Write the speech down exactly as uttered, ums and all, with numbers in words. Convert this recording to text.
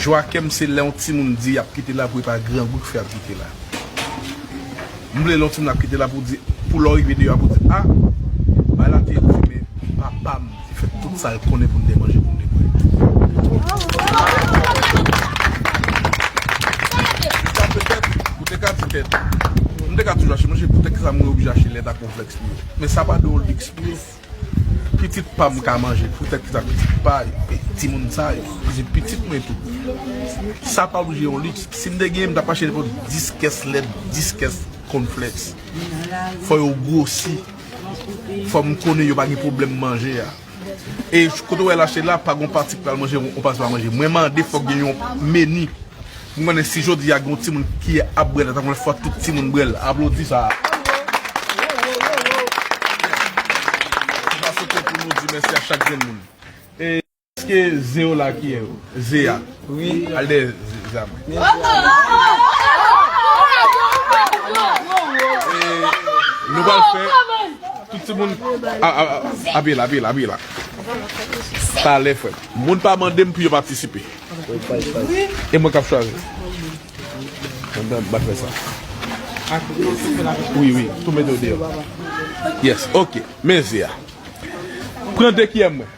Jwa kè m se lè yon timoun di y ap kite la pou e pa grangou ki fè y ap kite la. M vle lè yon timoun ap kite la pou di, pou lè w rive deyò a pou di, a, bagay la te di, men papa m te fè tout sa l konnen pou n te manje, pou n te bwè. Sa petèt, ou te ka di tèt, m te ka toujou achte manje, poutèt ki sa mwen oblije achte lèt ak konflèks pou yo. Men sa pa de yon liks pou yo. Pitit pa m ka manje, poutèt ki sa pitit pa, e, timoun sa yo, se pitit mwen tou. Sa pa oblije yon liks. Si m te genyen, m t ap achte nenpòt dis kès lèt, dis kès konflèks. Fò yo gwosi. Fò m konnen yo pa gen pwoblèm manje a. E kote w wè l achte la, pa gen yon pati k pral manje, yon pati pa manje. Mwen mande fòk gen yon meni. M konnen si jodi a gen yon timoun ki ap bwè lèt, mwen fò tout timoun bwè l. Aplodi sa. Se pa sou pou nou di mèsi a chak grenn moun. E èske Zeo la ki ye? Zea. Wi. Al dèyè Zea mwen. E nou pral fè tout timoun. A, a, a, apiye la, apiye la, apiye la. Talè, frè m. Moun pa mande m pou yo patisipe. E mwen k ap chwazi. Mwen pa, pa fè sa. Wi, wi. Tou mete w deyò. Yes, ok. Men Zea. Pran de kiyè mwen.